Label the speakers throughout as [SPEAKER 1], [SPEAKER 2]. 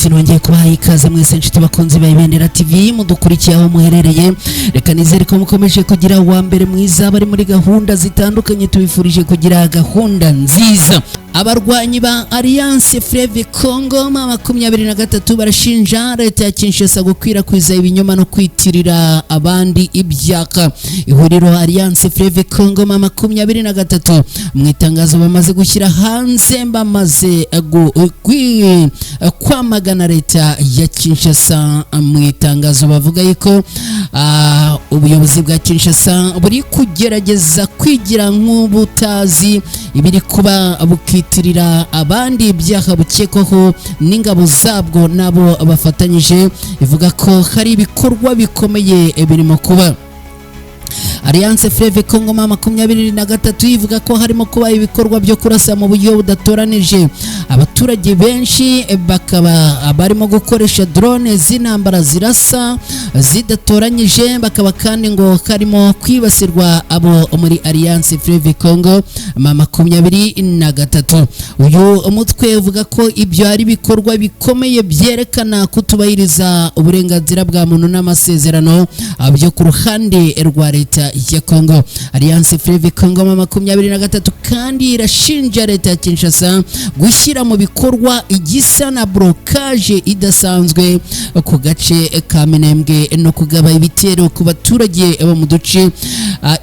[SPEAKER 1] Munsi nongeye kubaha ikaze mwese nshuti bakunzi ba Ibendera TV mudukurikiye aho muherereye. Reka nizere ko mukomeje kugira uwa mbere mwiza. Bari muri gahunda zitandukanye, tubifurije kugira gahunda nziza. Abarwanyi ba Alliance Fleuve Congo M23 barashinja leta ya Kinshasa gukwirakwiza ibinyoma no kwitirira abandi ibyaka. Ihuriro Alliance Fleuve Congo M23 mu itangazo bamaze gushyira hanze, bamaze kwamagana leta ya Kinshasa. Mu itangazo bavuga yuko ubuyobozi bwa Kinshasa buri kugerageza kwigira nk'ubutazi ibiri kuba, bukitirira abandi ibyaha bukekwaho n'ingabo zabwo nabo bafatanyije. Ivuga ko hari ibikorwa bikomeye birimo kuba. Alliance Fleuve Congo M23 ivuga ko harimo kuba ibikorwa byo kurasa mu buryo budatoranije abaturage benshi, bakaba barimo gukoresha drone z'intambara zirasa zidatoranyije, bakaba kandi ngo harimo kwibasirwa abo muri Alliance Fleuve Congo M23. Uyu mutwe uvuga ko ibyo ari ibikorwa bikomeye byerekana kutubahiriza uburenganzira bwa muntu n'amasezerano byo ku ruhande rwa leta ya Congo. Alliance Fleuve Congo M23 kandi irashinja leta ya Kinshasa gushyira mu bikorwa igisa na blocage idasanzwe ku gace ka Minembwe no kugaba ibitero ku baturage bo mu duce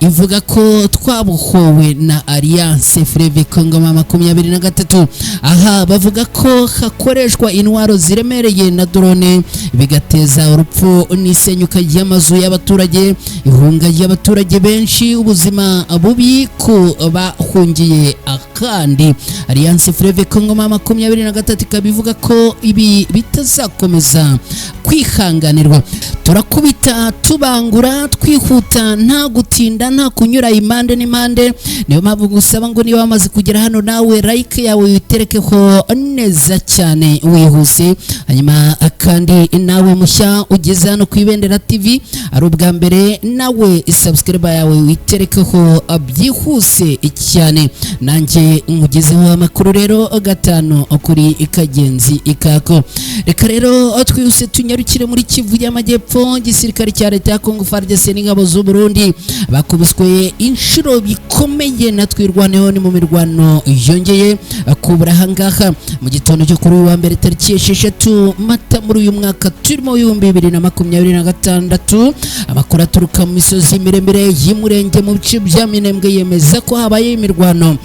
[SPEAKER 1] ivuga ko twabohowe na Alliance Fleuve Congo M23. Aha bavuga ko hakoreshwa intwaro ziremereye na drone, bigateza urupfu n'isenyuka ry'amazu y'abaturage, ihunga ry'abaturage benshi, ubuzima bubi ku bahungiye. Akandi Alliance Fleuve Congo M23 ikaba ivuga ko ibi bitazakomeza kwihanganirwa. Turakubita tubangura, twihuta, nta gutinda, nta kunyura impande n'impande. Niyo mpamvu gusaba ngo niba wamaze kugera hano, nawe like yawe witerekeho neza cyane wihuse. Hanyuma kandi nawe mushya ugeze hano ku Ibendera TV ari ubwa mbere, nawe subscribe yawe witerekeho byihuse cyane. Nanjye nkugezeho amakuru rero gatanu kuri kagenzi ikako. Reka rero twihuse tunyarukire muri Kivu y'Amajyepfo. Igisirikare cya leta ya Congo FARDC n'ingabo z'u Burundi bakubiswe inshuro bikomeye na Twirwaneho. Ni mu mirwano yongeye kubura ahangaha mu gitondo cyo kuri uyu wa mbere, tariki 6 Mata muri uyu mwaka turimo 2026. Amakuru aturuka mu misozi miremire y'Imurenge mu bice bya Minembwe yemeza ko habaye imirwano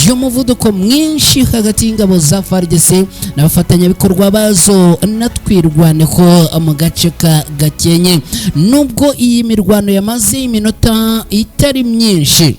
[SPEAKER 1] y'umuvuduko mwinshi hagati y'ingabo za FARDC n'abafatanyabikorwa bazo na Twirwaneho mu gace ka Gakenke. Nubwo iyi mirwano yamaze iminota itari myinshi,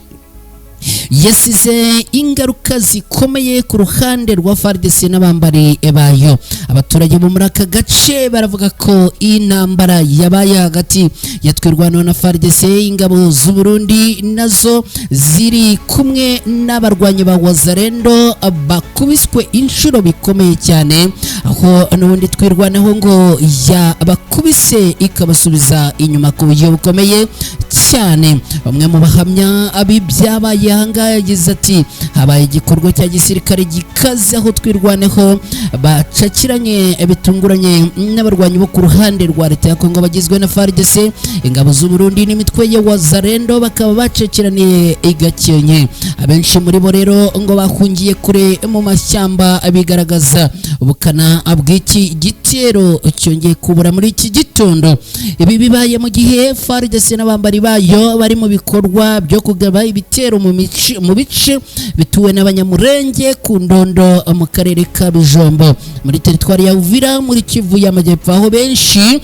[SPEAKER 1] yasize ingaruka zikomeye ku ruhande rwa FARDC n'abambari bayo. Abaturage bo muri aka gace baravuga ko intambara yabaye hagati ya Twirwaneho na FARDC, ingabo z'u Burundi nazo ziri kumwe n'abarwanyi ba Wazalendo, bakubiswe inshuro bikomeye cyane, aho n'ubundi Twirwaneho ngo yabakubise ikabasubiza inyuma ku buryo bukomeye cyane. Bamwe mu bahamya b'ibyabaye ahangaha yagize ati: "Habaye igikorwa cya gisirikare gikaze, aho Twirwaneho bacakiranye bitunguranye n'abarwanyi bo ku ruhande rwa leta ya Kongo bagizwe na FARDC, ingabo z'u Burundi n'imitwe ya Wazalendo, bakaba bacakiraniye i Gakenke. Abenshi muri bo rero ngo bahungiye kure mu mashyamba, bigaragaza ubukana bw'iki gitero cyongeye kubura muri iki gitondo." Ibi bibaye mu gihe FARDC n'abambari bayo bari mu bikorwa byo kugaba ibitero mu bice bituwe n'Abanyamurenge ku Ndondo mu karere ka Bijombo muri teritwari ya Uvira muri Kivu y'Amajyepfo, aho benshi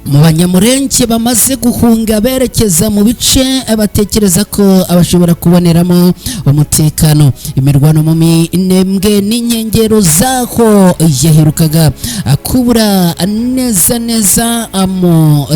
[SPEAKER 1] mu Banyamurenge bamaze guhunga berekeza mu bice batekereza ko abashobora kuboneramo umutekano. Imirwano mu Minembwe n'inkengero zaho yaherukaga kubura neza neza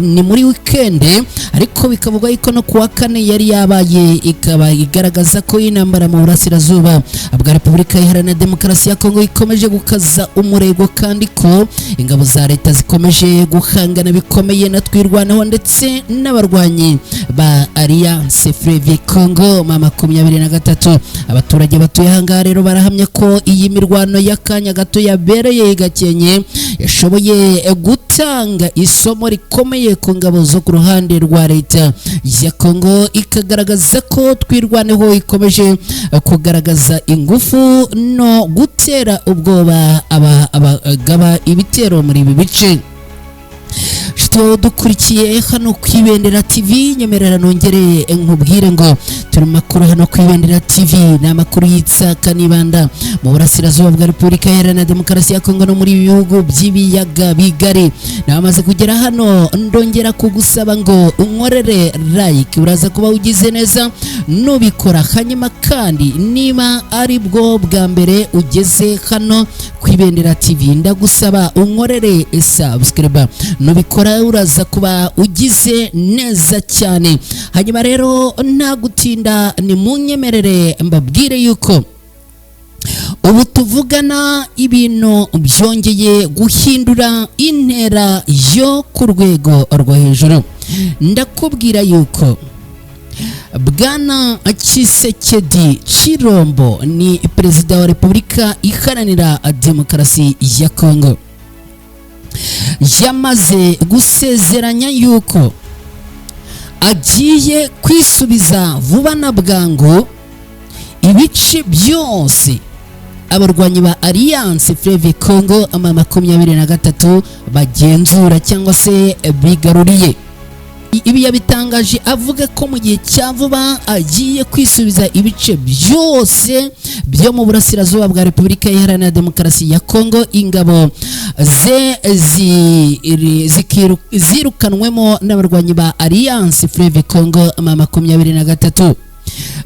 [SPEAKER 1] ni muri wikende, ariko bikavugwa yuko no kuwa kane yari yabaye, ikaba igaragaza ko intambara mu burasirazuba bwa Repubulika Iharanira Demokarasi ya Kongo ikomeje gukaza umurego, kandi ko ingabo za leta zikomeje guhangana bikomeye na Twirwaneho ndetse n'abarwanyi ba Alliance Fleuve Congo M23. Abaturage batuye ahangaha rero barahamya ko iyi mirwano y'akanya gato yabereye i Gakenke. yashoboye gutanga isomo rikomeye ku ngabo zo ku ruhande rwa leta ya Kongo, ikagaragaza ko Twirwaneho ikomeje kugaragaza ingufu no gutera ubwoba abagaba ibitero muri ibi bice. Dukurikiye hano ku Ibendera TV, nyemerera nongere nkubwire ngo turi makuru hano ku Ibendera TV, ni amakuru y'itsaka n'ibanda mu burasirazuba bwa Repubulika Iharanira Demokarasi ya Kongo no muri ibi bihugu by'ibiyaga bigari. Namaze kugera hano, ndongera kugusaba ngo unkorere like, uraza kuba ugize neza nubikora. Hanyuma kandi niba ari bwo bwa mbere ugeze hano ku Ibendera TV, ndagusaba unkorere subscribe, nubikora uraza kuba ugize neza cyane. Hanyuma rero nta gutinda, ni munyemerere mbabwire yuko ubu tuvugana ibintu byongeye guhindura intera yo ku rwego rwo hejuru. Ndakubwira yuko Bwana Tshisekedi Chilombo ni perezida wa Repubulika Iharanira Demokarasi ya Kongo, yamaze gusezeranya yuko agiye kwisubiza vuba na bwangu ibice byose abarwanyi ba Alliance Fleuve Congo ama 23 bagenzura cyangwa se bigaruriye. Ibi yabitangaje avuga ko mu gihe cya vuba agiye kwisubiza ibice byose byo mu burasirazuba bwa Repubulika Iharanira Demokarasi ya Kongo, ingabo ze zirukanwemo n'abarwanyi ba Alliance Fleuve Congo ama 23.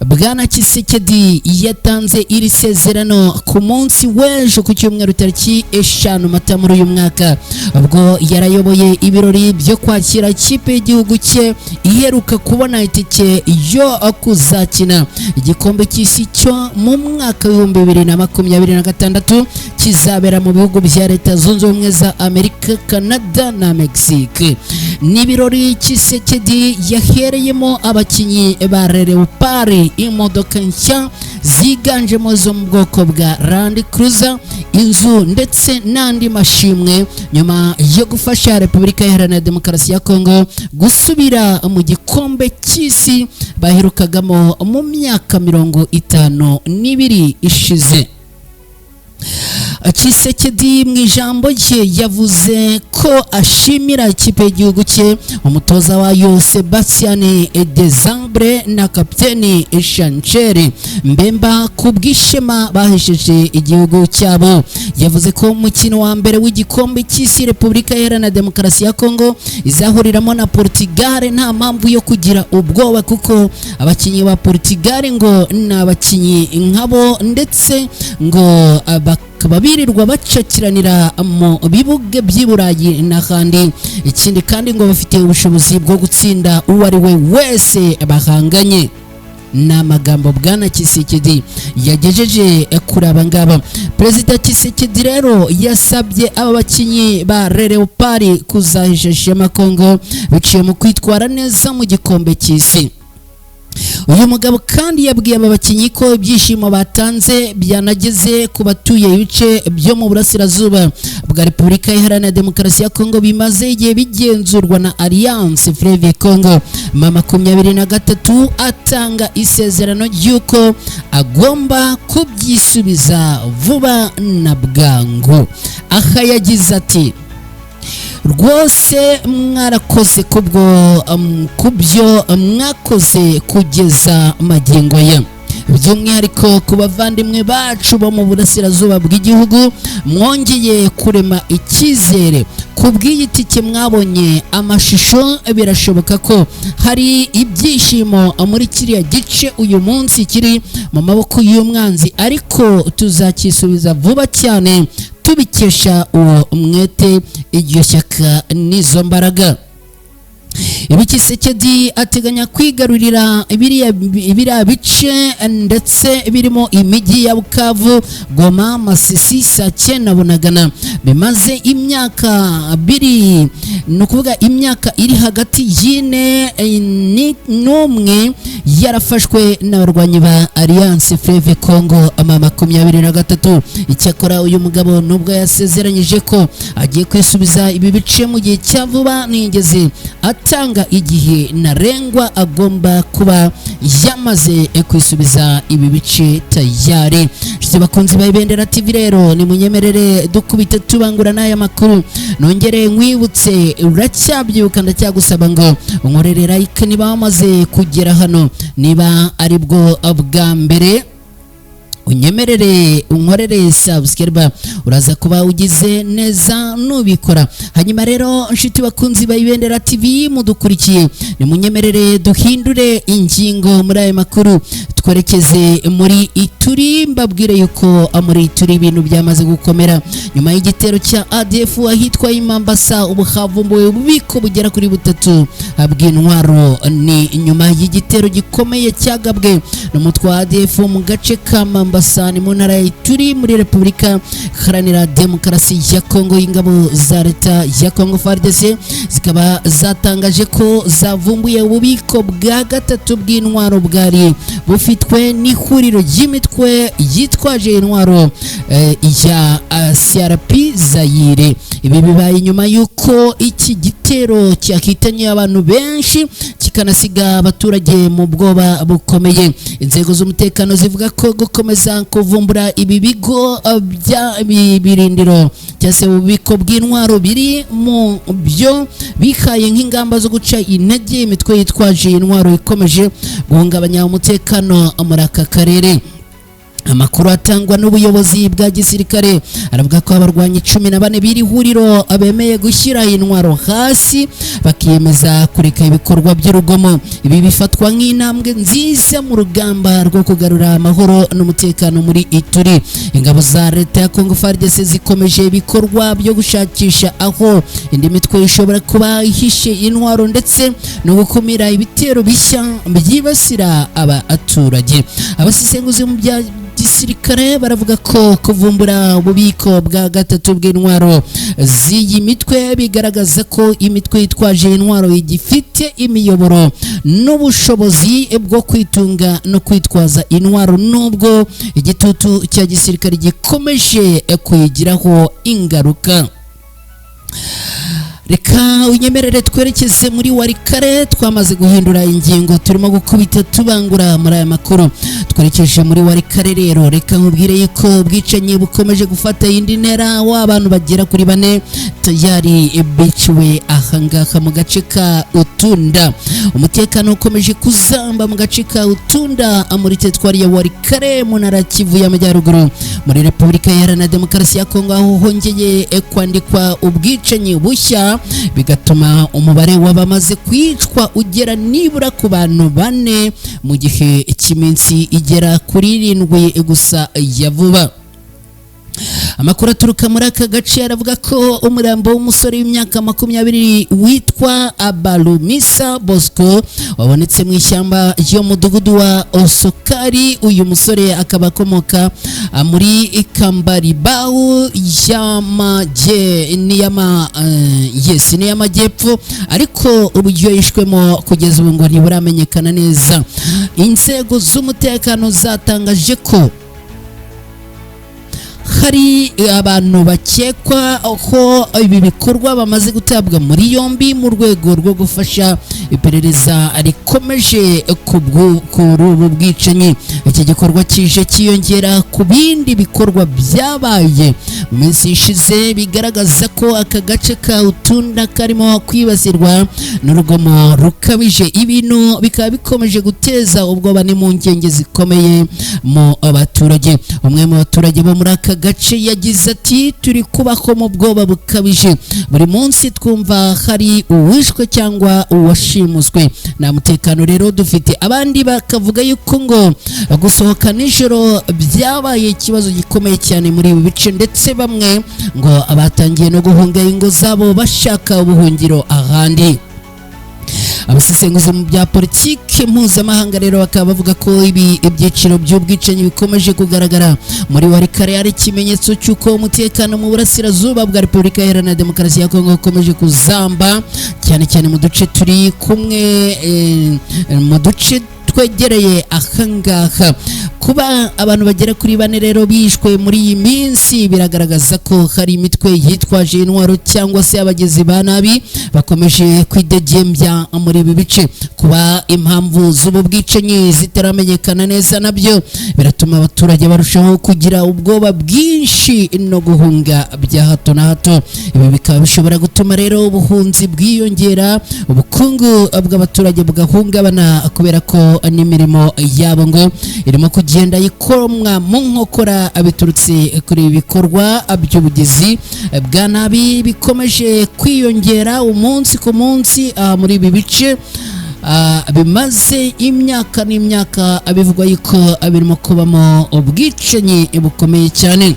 [SPEAKER 1] Bwana Tshisekedi yatanze iri sezerano ku munsi w'ejo ku cyumweru tariki 5 Mata muri uyu mwaka, ubwo yarayoboye ibirori byo kwakira ikipe y'igihugu cye iheruka kubona itike yo kuzakina igikombe cy'isi cyo mu mwaka 2026 kizabera mu bihugu bya Leta Zunze Ubumwe za Amerika, Canada na Mexique. Ni ibirori Tshisekedi yahereyemo abakinnyi ba Leopard imodoka nshya ziganjemo zo mu bwoko bwa Land Cruiser, inzu ndetse n'andi mashimwe, nyuma yo gufasha Repubulika Iharanira Demokarasi ya Kongo gusubira mu gikombe cy'isi baherukagamo mu myaka 52 ishize. Tshisekedi mu ijambo rye yavuze ko ashimira ikipe y'igihugu cye, umutoza wayo Sebastien Desabre na kapiteni Chancel Mbemba ku bw'ishema bahesheje igihugu cyabo. Yavuze ko umukino wa mbere w'igikombe cy'isi Repubulika Iharanira Demokarasi ya Kongo izahuriramo na Portugal nta mpamvu yo kugira ubwoba, kuko abakinnyi ba Portugal ngo ni abakinnyi nkabo, ndetse ngo bakaba birirwa bacakiranira mu bibuga by'i Burayi n'ahandi. Ikindi kandi ngo bafite ubushobozi bwo gutsinda uwo ari we wese bahanganye. Ni amagambo Bwana Tshisekedi yagejeje kuri aba ngaba. Perezida Tshisekedi rero yasabye aba bakinnyi ba Leopard kuzahesha ishema Kongo biciye mu kwitwara neza mu gikombe cy'isi. Uyu mugabo kandi yabwiye aba bakinnyi ko ibyishimo batanze byanageze ku batuye ibice byo mu burasirazuba bwa Repubulika Iharanira Demokarasi ya Kongo bimaze igihe bigenzurwa na Alliance Fleuve Congo ma 23, atanga isezerano ry'uko agomba kubyisubiza vuba na bwangu. Aha yagize ati: rwose mwarakoze kubwo kubyo mwakoze kugeza magingo ya, by'umwihariko ku bavandimwe bacu bo mu burasirazuba bw'igihugu, mwongeye kurema icyizere ku bw'iyi tike mwabonye amashusho. Birashoboka ko hari ibyishimo muri kiriya gice uyu munsi kiri mu maboko y'umwanzi, ariko tuzakisubiza vuba cyane tubikesha uwo umwete, iryo shyaka n'izo mbaraga. Ibi Tshisekedi ateganya kwigarurira biriya bice ndetse birimo imijyi ya Bukavu, Goma, Masisi, Sake na Bunagana bimaze imyaka biri, ni ukuvuga imyaka iri hagati y'ine n'umwe yarafashwe n'abarwanyi ba Alliance Fleuve Congo ama 23. Icyakora uyu mugabo nubwo yasezeranyije ko agiye kwisubiza ibi bice mu gihe cya vuba, ntiyigeze atanga igihe ntarengwa agomba kuba yamaze kwisubiza ibi bice tayari. Inshuti bakunzi ba Ibendera TV rero, nimunyemerere dukubite tubangura n'aya makuru. Nongere nkwibutse, uracyabyibuka, ndacyagusaba ngo unkorere like niba wamaze kugera hano, niba aribwo bwa mbere unyemerere unkorere subscribe, uraza kuba ugize neza nubikora. Hanyuma rero, nshuti bakunzi ba Ibendera TV mudukurikiye, nimunyemerere duhindure ingingo muri aya makuru, twerekeze muri Ituri. Mbabwire yuko muri Ituri ibintu byamaze gukomera nyuma y'igitero cya ADF ahitwa Imambasa. Ubu havumbuwe ububiko bugera kuri butatu bw'intwaro. Ni nyuma y'igitero gikomeye cyagabwe n'umutwe wa ADF mu gace ka Mambasa, ni mu ntara ya Ituri muri Repubulika Iharanira Demokarasi ya Kongo. Ingabo za leta ya Kongo FARDC zikaba zatangaje ko zavumbuye ububiko bwa gatatu bw'intwaro bwari bufitwe n'ihuriro ry'imitwe yitwaje intwaro ya CRP Zaire. Ibi bibaye nyuma y'uko iki gitero cyahitanye abantu benshi, kikanasiga abaturage mu bwoba bukomeye. Inzego z'umutekano zivuga ko gukomeza kuvumbura ibi bigo bya birindiro cyangwa se ububiko bw'intwaro biri mu byo bihaye nk'ingamba zo guca intege imitwe yitwaje intwaro ikomeje guhungabanya umutekano muri aka karere. Amakuru atangwa n'ubuyobozi bwa gisirikare aravuga ko abarwanyi 14 b'iri huriro bemeye gushyira intwaro hasi, bakiyemeza kureka ibikorwa by'urugomo. Ibi bifatwa nk'intambwe nziza mu rugamba rwo kugarura amahoro n'umutekano muri Ituri. Ingabo za leta ya Congo FARDC zikomeje ibikorwa byo gushakisha aho indi mitwe ishobora kuba ihishe intwaro, ndetse no gukumira ibitero bishya byibasira abaturage. Abasesenguzi mu bya gisirikare baravuga ko kuvumbura ububiko bwa gatatu bw'intwaro z'iyi mitwe bigaragaza ko imitwe yitwaje intwaro igifite imiyoboro n'ubushobozi bwo kwitunga no kwitwaza intwaro, nubwo igitutu cya gisirikare gikomeje kuyigiraho ingaruka. Reka unyemerere twerekeze muri Walikale. Twamaze guhindura ingingo, turimo gukubita tubangura muri aya makuru, twerekeje muri Walikale. Rero reka nkubwire yuko ubwicanyi bukomeje gufata indi ntera, w'abantu bagera kuri bane tayari biciwe ahangaha mu gace ka Utunda. Umutekano ukomeje kuzamba mu gace ka Utunda muri teritwari ya Walikale, mu ntara ya Kivu y'Amajyaruguru, muri Repubulika Iharanira Demokarasi ya Kongo, aho hongeye kwandikwa ubwicanyi bushya, bigatuma umubare w'abamaze kwicwa ugera nibura ku bantu bane mu gihe cy'iminsi igera kuri 7 gusa ya vuba. Amakuru aturuka muri aka gace aravuga ko umurambo w'umusore w'imyaka 20 witwa Abalumisa Bosco wabonetse mu ishyamba ry'umudugudu wa Osokari. Uyu musore akaba akomoka muri Kambaribawu y'amajyepfo, ariko uburyo yishwemo kugeza ubu ngo ntiburamenyekana neza. Inzego z'umutekano zatangaje ko hari abantu bakekwa ko ibi bikorwa bamaze gutabwa muri yombi mu rwego rwo gufasha iperereza rikomeje kuri ubu bwicanyi. Iki gikorwa kije cyiyongera ku bindi bikorwa byabaye mu minsi ishize, bigaragaza ko aka gace ka Utunda karimo kwibasirwa n'urugomo rukabije, ibintu bikaba bikomeje guteza ubwoba n'impungenge zikomeye mu baturage. Umwe mu baturage bo muri aka gace yagize ati: "Turi kubaho mu bwoba bukabije, buri munsi twumva hari uwishwe cyangwa uwashimuswe, nta mutekano rero dufite." Abandi bakavuga yuko ngo gusohoka nijoro byabaye ikibazo gikomeye cyane muri ibi bice, ndetse bamwe ngo batangiye no guhunga ingo zabo bashaka ubuhungiro ahandi. Abasesenguzi mu bya politiki mpuzamahanga rero bakaba bavuga ko ibi ibyiciro by'ubwicanyi bikomeje kugaragara muri Walikale ari ikimenyetso cy'uko umutekano mu burasirazuba bwa Repubulika Iharanira Demokarasi ya Kongo ukomeje kuzamba, cyane cyane mu duce turi kumwe mu duce twegereye ahangaha. Kuba abantu bagera kuri 4 rero bishwe muri iyi minsi biragaragaza ko hari imitwe yitwaje intwaro cyangwa se abagizi ba nabi bakomeje kwidegembya muri ibi bice. Kuba impamvu z'ubu bwicanyi zitaramenyekana neza nabyo biratuma abaturage barushaho kugira ubwoba bwinshi no guhunga bya hato na hato. Ibi bikaba bishobora gutuma rero ubuhunzi bwiyongera, ubukungu bw'abaturage bugahungabana kubera ko n'imirimo yabo ngo irimo kugenda ikomwa mu nkokora biturutse kuri ibi bikorwa by'ubugizi bwa nabi bikomeje kwiyongera umunsi ku munsi muri ibi bice. Bimaze imyaka n'imyaka bivugwa yuko birimo kubamo ubwicanyi bukomeye cyane.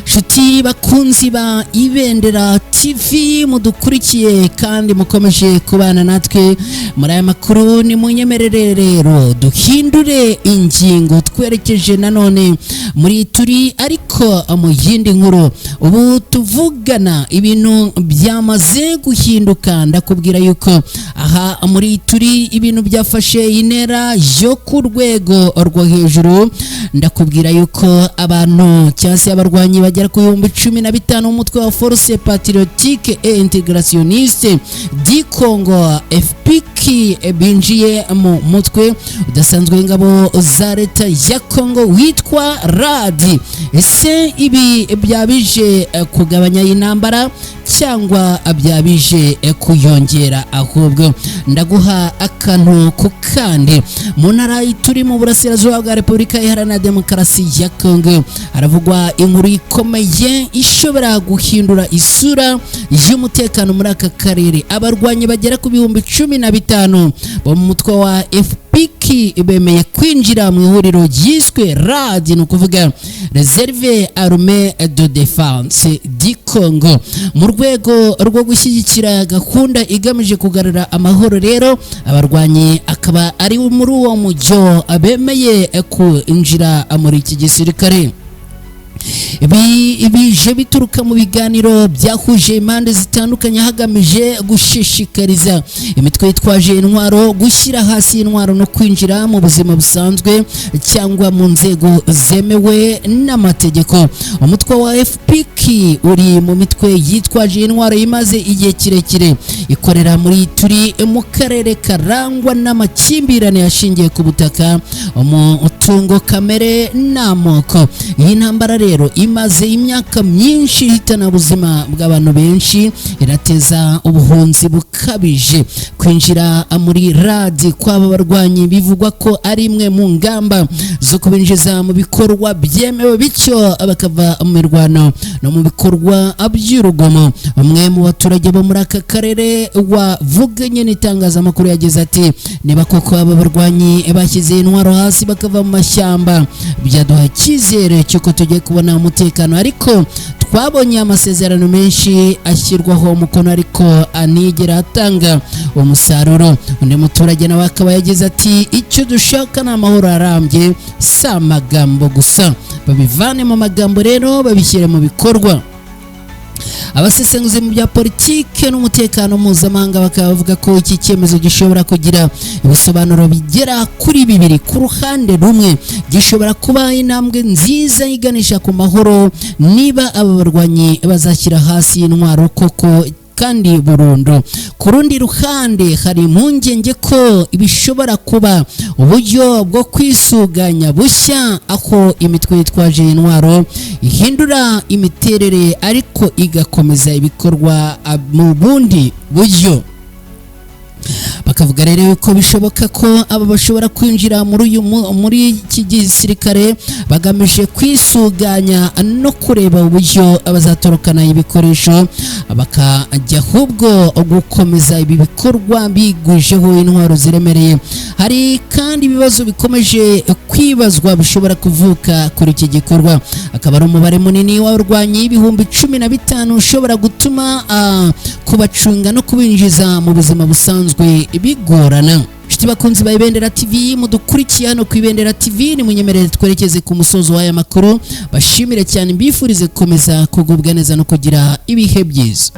[SPEAKER 1] Nshuti bakunzi ba Ibendera TV mudukurikiye kandi mukomeje kubana natwe muri aya makuru, ni munyemerere rero duhindure ingingo twerekeje nanone muri turi ariko mu yindi nkuru. Ubu tuvugana ibintu byamaze guhinduka, ndakubwira yuko aha muri turi ibintu byafashe intera yo ku rwego rwo hejuru. Ndakubwira yuko abantu cyangwa se abarwanyi bagera ku 15,000 umutwe wa Force Patriotique et Intégrationniste du Congo FPK binjiye mu mutwe udasanzwe w'ingabo za leta ya Congo witwa RAD. Ese ibi byabije kugabanya intambara cyangwa byabije kuyongera? Ahubwo ndaguha akantu ku kandi. Mu ntara turi mu burasirazuba bwa Repubulika Iharanira Demokarasi ya Congo haravugwa inkuru ikomeye ishobora guhindura isura y'umutekano muri aka karere. Abarwanyi bagera ku 15,000 bo mu mutwe wa FPK bemeye kwinjira mu ihuriro ryiswe RAD, ni ukuvuga Reserve Armée de Défense du Congo, mu rwego rwo gushyigikira gahunda igamije kugarura amahoro. Rero abarwanyi akaba ari muri uwo mujyo bemeye kwinjira muri iki gisirikare. Ibi bije bituruka mu biganiro byahuje impande zitandukanye hagamije gushishikariza imitwe yitwaje intwaro gushyira hasi intwaro no kwinjira mu buzima busanzwe cyangwa mu nzego zemewe n'amategeko. Umutwe wa FPK uri mu mitwe yitwaje intwaro imaze igihe kirekire ikorera muri turi mu karere karangwa n'amakimbirane ashingiye ku butaka, umutungo kamere n'amoko. Iyi ntambara rero imaze imyaka myinshi ihitana ubuzima bw'abantu benshi, irateza ubuhunzi bukabije. Kwinjira muri RAD kw'aba barwanyi bivugwa ko ari imwe mu ngamba zo kubinjiza mu bikorwa byemewe, bityo bakava mu mirwano no mu bikorwa by'urugomo. Umwe mu baturage bo muri aka karere wavuganye n'itangazamakuru yagize ati: niba koko aba barwanyi bashyize intwaro hasi bakava mu mashyamba, byaduha icyizere cy'uko tugiye kubona umutekano, ariko twabonye amasezerano menshi ashyirwaho umukono ariko anigera atanga umusaruro. Undi muturage nawe akaba yagize ati: icyo dushaka ni amahoro arambye, si amagambo gusa, babivane mu magambo rero babishyire mu bikorwa. Abasesenguzi mu bya politike n'umutekano mpuzamahanga bakaba bavuga ko iki cyemezo gishobora kugira ibisobanuro bigera kuri bibiri. Ku ruhande rumwe gishobora kuba intambwe nziza iganisha ku mahoro niba aba barwanyi bazashyira hasi intwaro koko kandi burundu. Ku rundi ruhande hari impungenge ko bishobora kuba uburyo bwo kwisuganya bushya, aho imitwe yitwaje intwaro ihindura imiterere ariko igakomeza ibikorwa mu bundi buryo. Bakavuga rero yuko bishoboka ko aba bashobora kwinjira muri iki gisirikare bagamije kwisuganya no kureba uburyo bazatorokana ibikoresho, bakajya ahubwo gukomeza ibi bikorwa bigwijeho intwaro ziremereye. Hari kandi ibibazo bikomeje kwibazwa bishobora kuvuka kuri iki gikorwa, akaba ari umubare munini w'abarwanyi 15,000 ushobora gutuma kubacunga no kubinjiza mu buzima busanzwe bigorana. Inshuti bakunzi ba Ibendera TV mudukurikiye hano ku Ibendera TV, ni munyemerere twerekeze ku musozo w'aya makuru. Bashimire cyane, mbifurize gukomeza kugubwa neza no kugira ibihe byiza.